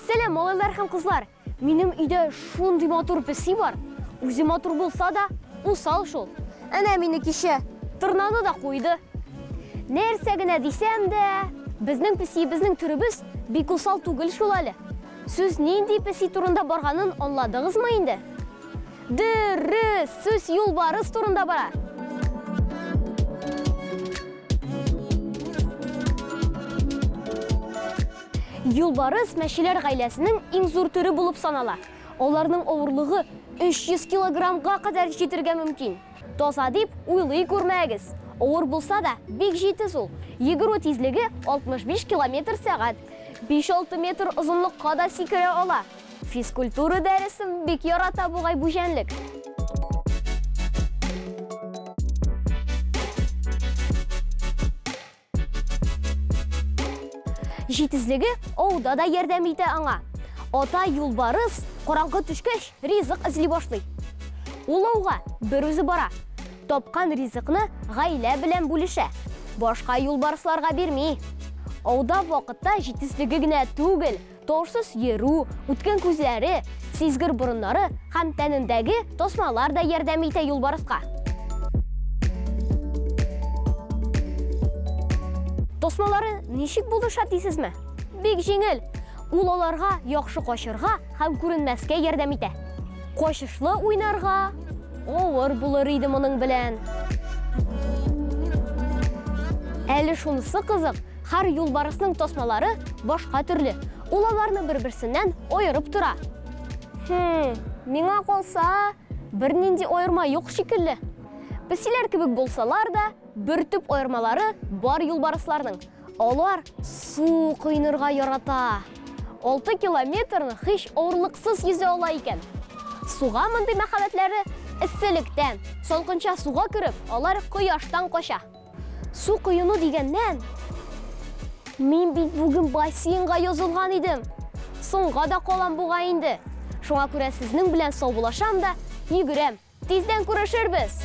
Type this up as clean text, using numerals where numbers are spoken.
Сәлам, малайлар һәм кызлар! Минем өйдә шундый матур песи бар. Үзе матур булса да, усал шул. Әнә мине кичә тырнады да куйды. Нәрсә генә дисәм дә, безнең песиебезнең төребез бик усал түгел шул әле. Сүз нинди песи турында барганын аңладыгызмы инде? Дөрес, сүз юлбарыс турында бара. Юлбарыс мәчеләр гаиләсенең иң зур төре булып санала. Аларның авырлыгы 300 килограммга кадәр җитергә мөмкин. Таза дип уйлый күрмәгез. Авыр булса да, бик җитез ул. Йөгерү тизлеге 65 километр сәгать. 5-6 метр озынлыкка да сикерә ала. Физкультура дәресен бик ярата бугай бу җәнлек. Җитезлеге ауда да ярдәм итә аңа. Ата юлбарыс караңгы төшкәч ризык эзли башлый. Ул ауга бер үзе бара. Тапкан ризыкны гаилә белән бүлешә. Башка юлбарысларга бирми. Ауда вакытта җитезлеге генә түгел, тавышсыз йөрү, үткен күзләре, сизгер борыннары һәм тәнендәге тасмалар да ярдәм итә юлбарыска. Тасмалары ничек булыша дисезме? Бик җиңел. Ул аларга яхшы качырга һәм күренмәскә ярдәм итә. Качышлы уйнарга авыр булыр иде моның белән. Әле шунысы кызык, һәр юлбарысның тасмалары башка төрле. Ул аларны бер-берсеннән аерып тора. Хм, миңа калса, бернинди аерма юк шикелле. Песиләр кебек булсалар да, бер төп аермалары бар юлбарысларның. Алар су коенырга ярата. 6 километрны һич авырлыксыз йөзә ала икән. Суга мондый мәхәббәтләре эсселектән, салкынча суга кереп, алар кояштан кача. Су коену дигәннән, мин бит бүген бассейнга язылган идем. Соңга да калам бугай инде. Шуңа күрә сезнең белән саубуллашам да йөгерәм. Тиздән күрешербез.